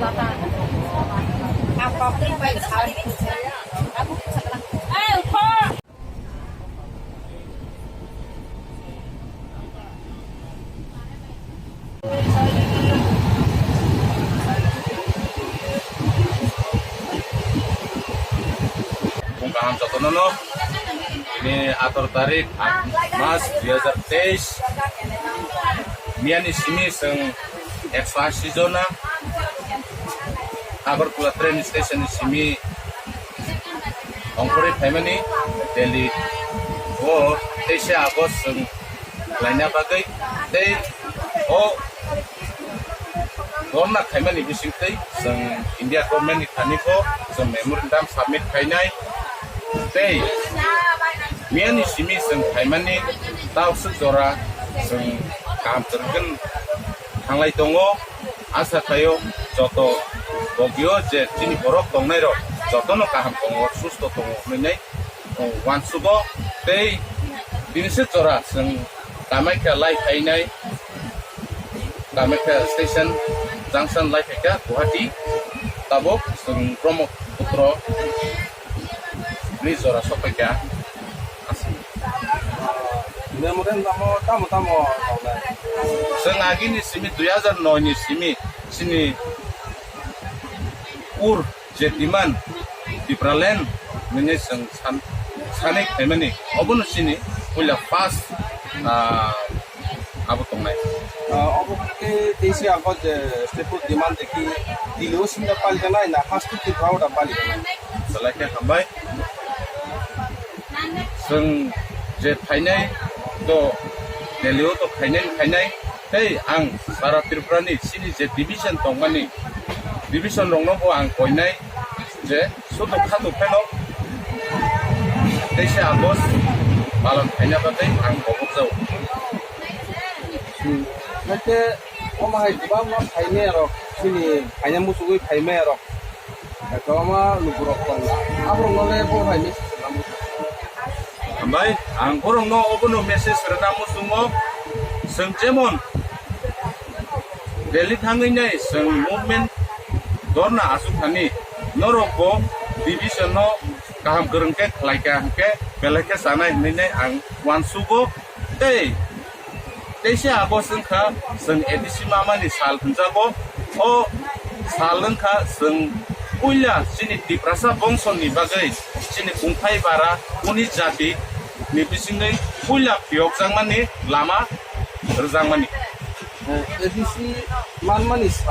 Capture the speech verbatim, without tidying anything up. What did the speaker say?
Bung kaham jotono no, ini atharo tarik, aat mas, dui hajar teis, miyani simi chwng ekso ashi jona Agartala train station ni simi ongkhorwi phaimani Delhi o teisa August chwng khlaina bagwi tei o dhorna khaimani bisingtwi chwng India government ni thani bo chwng memorandum submit khainai tei miyani simi chwng khaimani tauswk jora chwng kaham kwrwngkhe thanglai tongo. Asa khaio joto bogio je chini borok tongnairok jotono kaham tongo, susto tongo hwnwi uansugo tei bini se jora chwng Kamakhya lai phainai, Kamakhya station junction lai phaikha Guwahati, tabuk chwng Brahmaputra ni jora sokphaikha. Memorandum o tamo tamo tongnai? Chwng agini simi dui hajar noi ni simi chini ur je demand Tipraland nini chwng san-, sanwi khaimani obono chini puila first, ah, abo tongnai. Ah, obo khe teisa August je state demand de ki Delhi o simi da palikanai na haste Tripura o da palikanai? Belai khe hambai. Chwng je phainai to Delhi o to phainai phainai tei ang sara Tripura ni chini je division tongmani division rokno bo ang koinai je sudu khatu pheno teisa August palan khaina bagwi ang kobok jago. Hmm. Haikhe omo hai kwbangma phaimaya rok, chini phaina muchugwi phaimaya rok, kwbangma lukurok tongo. Aborokno le bo hai message rwna muchungo. Hambai, ang borokno obono message rwna muchungo, chwng jemon Delhi thangwi nai chwng movement dhorna achuk thani, norok bo division no kaham kwrwng khe khlai kha hwnkhe belai khe chanai hwnwi nai ang uansugo. Tei teisa August wngkha chwng A D C mamani sal hwnjago. O sal wngkha chwng puila chini Tiprasa bongso ni bagwi chini kungthai bara kuni jati ni bisingwi puila phiyokjakmani lama rwjakmani. A D C manmani sal.